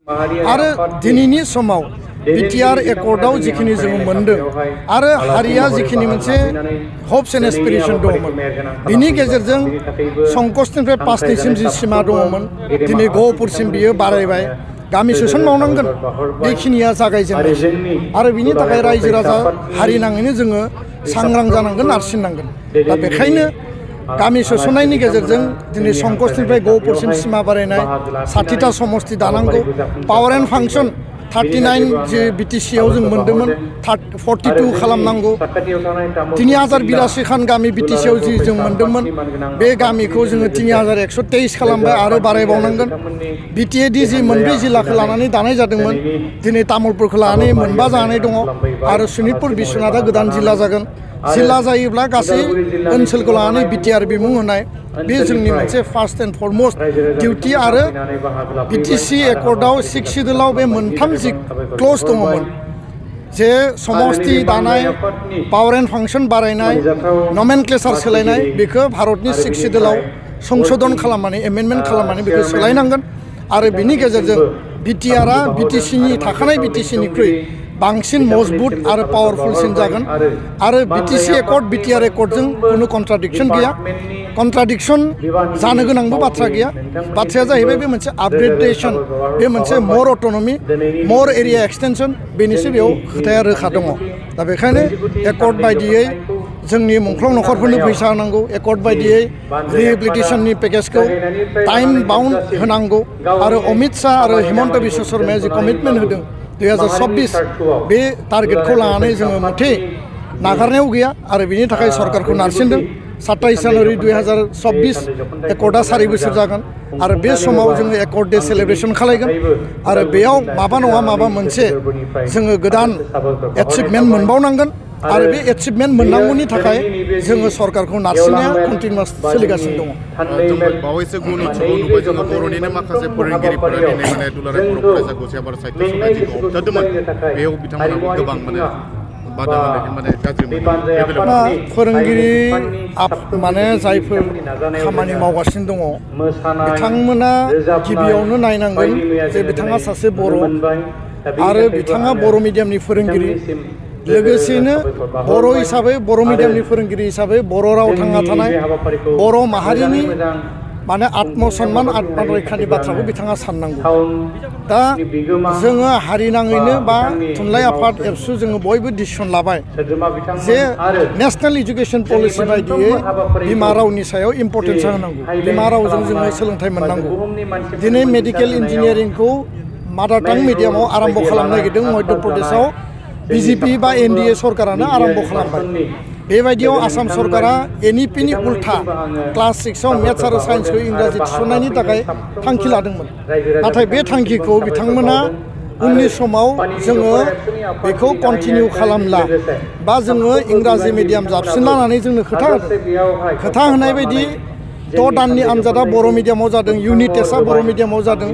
आरो दिनैनि समाव बिटिआर एकर्डआव जिखिनि जों मोनदों आरो हारिया जिखिनि मोनसे हप्स एन्ड एसपिरेसन दङमोन बिनि गेजेरजों संकसनिफ्राय 5निसिम जि सिमा दङमोन दिनै गहपुरसिम बियो बारायबाय गामि सोसन मावनांगोन बेखिनिया जागायजेननाय आरो बिनि थाखाय रायजो राजा हारि नाङैनो जोङो सांग्रां जानांगोन नारसिननांगोन दा बेखायनो गामि सोसननायनि गेजेरजों दिनै संकसनिफ्राय गहपुरसिम सिमा बारायनाय 60टा समस्ति दानांगौ पावार एन्ड फांसन 39 जे बिटिसिआव जों मोनदोंमोन 42 खालामनांगौ 3082 खान गामि बिटिसिआव जि जों मोनदोंमोन बे गामिखौ जोङो 3123 खालामबाय आरो बारायबावनांगोन बिटिएडि जि मोनब्रै जिल्लाखौ लानानै दानाय जादोंमोन दिनै तामुलपुरखौ लानानै मोनबा जानानै दङ आरो सनितपुर बिश्वनाथआ गोदान जिल्ला जागोन जिल्ला जायोब्ला गासै ओनसोलखौ लानानै बिटिआर बिमुं होनाय बे जोंनि मोनसे फार्स्ट एन्ड फरमस्ट डिउटि आरो बिटिसि एकर्डआव 6 सिडुलाव बे मोनथाम जि क्लज दङमोन जे समस्ति दानाय पावार एन्ड फांसन बारायनाय नमेनक्लेचार सोलायनाय बेखौ भारतनि 6 सिडुलाव संशोधन खालामनानै एमेन्डमेन्ट खालामनानै बेखौ सोलायनांगोन आरो बिनि गेजेरजों बिटिआरआ बिटिसिनि थाखानाय बिटिसिनिख्रुइ बांसिन मजबुत आरो पावारफुलसिन जागोन आरो बिटिसि एकर्ड बिटिआर एकर्डजों कुनु कन्ट्राडिक्सन गैया कन्ट्राडिक्सन जानो गोनांबो बाथ्रा गैया बाथ्राया जाहैबाय बे मोनसे आपग्रेडेसन बे मोनसे मर अट'नमि मर एरिया एक्सटेनसन बेनिसो बेयाव खोथाया रोखा दङ दा बेखायनो एकर्ड बायदियै जोंनि मुंख्लं नखरफोरनो फैसा होनांगौ एकर्ड बायदियै रिहेबिलिटेसननि पेकेजखौ टाइम बाउन्ड होनांगौ आरो अमित शाह आरो हिमन्त बिश्व शर्माया जि कमिटमेन्ट होदों 2026 बे टारगेटखौ लानानै जोङो मथे नागारनायाव गैया आरो बिनि थाखाय सरकारखौ नारसिनदों 27 जानुवारि 2026 एकर्डआ 4 बोसोर जागोन आरो बे समाव जोङो एकर्ड डे सेलेब्रेसन खालायगोन आरो बेयाव माबा नङा माबा मोनसे जोङो गोदान एचिभमेन्ट मोनबावनांगोन आरो बे एचिभमेन्ट मोननांगौनि थाखाय जोङो सरकारखौ नारसिननाया कन्टिनिउस सोलिगासिनो दङ बावैसो गुन उत्सवआव नुबाय जोङो बर'निनो माखासे फोरोंगिरिफोरा दिनै माने दुलाराय बर' फरायसा गसाइगाव साहित्य सभाखौ होबथादोंमोन बेयाव बिथांमोना गोबां माने बादा होनायनि माने गाज्रि फोरोंगिरि माने जायफोर खामानि मावगासिनो दङ बिथांमोना गिबियावनो नायनांगोन जे बिथाङा सासे बर' आरो बिथाङा बर' मिडियामनि फोरोंगिरि लोगोसेनो बर' हिसाबै बर' मिडियामनि फोरोंगिरि हिसाबै बर' राव थांना थानाय बर' माहारिनि माने आत्मसन्मान आत्मरैखानि बाथ्राखौ बिथाङा साननांगौ दा जोङो हारि नाङैनो बा थुनलाइ आफाद एबसु जोङो बयबो डिसिसन लाबाय जे नेशनेल इडुकेसन पलिसि बायदियै बिमा रावनि सायाव इम्पर्टेन्स होनांगौ बिमा रावजों जोङो सोलोंथाइ मोननांगौ दिनै मेडिकेल इन्जिनियारिंखौ मादार टां मिडियामाव आरम्भ खालामनो नागिरदों मध्य प्रदेशआव बिजेपि बा एनडिए सरकारानो आरम्भ खालामबाय बेबायदियाव आसाम सरकारा एनइपिनि उल्था क्लास 6आव मेथ्स आरो साइन्सखौ इंराजि थिसननायनि थाखाय थांखि लादोंमोन नाथाय बे थांखिखौ बिथांमोना उननि समाव जोङो बेखौ कन्टिनिउ खालामला बा जोङो इंराजि मिडियाम जाबसिनलानानै जोंनो खोथा होनाय बायदि 6 दाननि आनजादा बर' मिडियामाव जादों इउनिट टेस्टआ बर' मिडियामाव जादों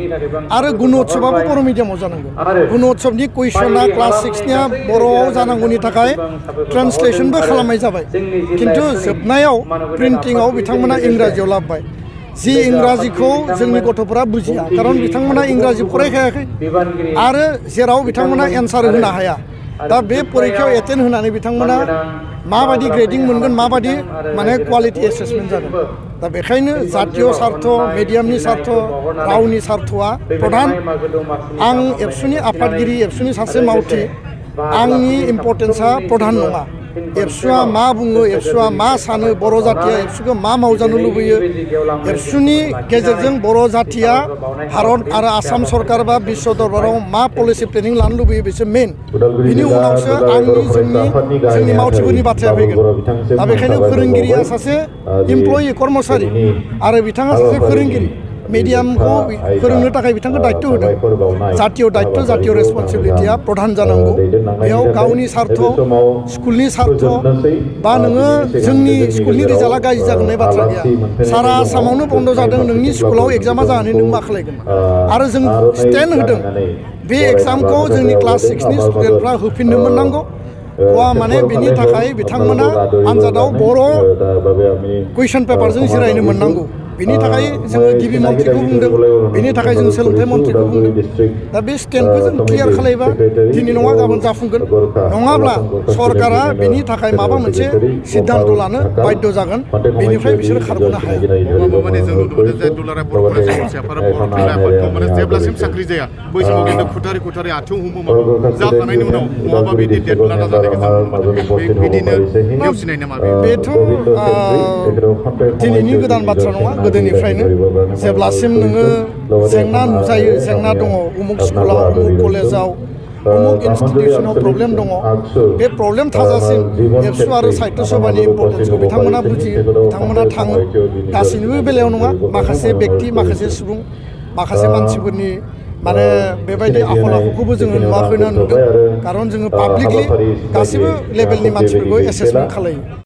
आरो गुन उत्सवआबो बर' मिडियामाव जानांगौ गुन उत्सवनि कुइसना क्लास 6निया बर'आव जानांगौनि थाखाय ट्रान्सलेसनबो खालामनाय जाबाय खिन्थु जोबनायाव प्रिन्टिंआव बिथांमोना इंराजियाव लाबोबाय जि इंराजिखौ जोंनि गथ'फोरा बुजिया खारन बिथांमोना इंराजि फरायखायाखै आरो जेराव बिथांमोना एन्सार होनो हाया दा बे परिखायाव एटेन्ड होनानै बिथांमोना माबायदि ग्रेडिं मोनगोन माबायदि माने क्वालिटि एसेसमेन्ट जागोन दा बेखायनो जातीय सार्थ मिडियामनि सार्थ रावनि सार्थआ प्रधान आं एबसुनि आफादगिरि एबसुनि सासे मावथि आंनि इम्पर्टेन्सआ प्रधान नङा एबसुआ मा बुङो एबसुआ मा सानो बर' जातिया एबसुखौ मा मावजानो लुबैयो एबसुनि गेजेरजों बर' जातिया भारत आरो आसाम सरकार बा बिश्व दरबाराव मा पलिसि प्लेनिं लानो लुबैयो बिसोर मेन बिनि उनावसो आंनि जोंनि मावथिफोरनि बाथ्राया फैगोन दा बेखायनो फोरोंगिरिया सासे इमप्लयि कर्मचारि आरो बिथाङा सासे फोरोंगिरि मिडियामखौ फोरोंनो थाखाय बिथांखौ दायित्व होदों जातीय दायित्व जातीय रेसपन्सिबिलिटिया प्रधान जानांगौ बेयाव गावनि सार्थ स्कुलनि सार्थ बा नोङो जोंनि स्कुलनि रिजाल्टआ गाज्रि जागोननाय बाथ्रा गैया सारा आसामावनो बन्द जादों नोंनि स्कुलाव एग्जामा जानानै नों मा खालायगोन आरो जों स्टेन्ड होदों बे एग्जामखौ जोंनि क्लास 6नि स्टुडेन्टफ्रा होफिननो मोननांगौ माने बिनि थाखाय बिथांमोना आनजादाव बर' कुइसन पेपारजों जिरायनो मोननांगौ बेनि थाखाय जोङो गिबि मन्थ्रिखौ बुंदों बेनि थाखाय जों सोलोंथाइ मन्थ्रिखौ बुंदों दा बे स्टेन्डखौ जों क्लियार खालायबा दिनै नङा गाबोन जाफुंगोन नङाब्ला सरकारा बेनि थाखाय माबा मोनसे सिद्धान्त लानो बाध्य जागोन बेनिफ्राय बिसोर खारग'नो हाया अब्लाबो माने जों नुनो मोनो जे दुलाराय बर' फरायसा गसाइफोरा बर' थुनलाइ आफादखौ माने जेब्लासिम साख्रि जाया बै समाव खिन्थु खुथारि आथिं हमोमोन जाखांनायनि उनाव बहाबा बिदि डेट लाना जानायखौ जों नुनो मोनो बिदिनो नेवसिनाय नामा बेथ' दिनैनि गोदान बाथ्रा नङा गोदोनिफ्रायनो जेब्लासिम नोङो जेंना नुजायो जेंना दङ उमुक स्कुलाव उमुक कलेजाव उमुक इनस्टिटिउसनाव प्रब्लेम दङ बे प्रब्लेम थाजासिम एबसु आरो साहित्य सभानि इम्पर्टेन्सखौ बिथांमोना बुजियो बिथांमोना थाङो गासैनिबो बेलायाव नङा माखासे बेक्ति माखासे सुबुं माखासे मानसिफोरनि माने बेबायदि आखल आखुखौबो जोङो नुवाखैना नुदों खारन जोङो पाब्लिकलि गासिबो लेभेलनि मानसिफोरखौ एसेसमेन्ट खालायो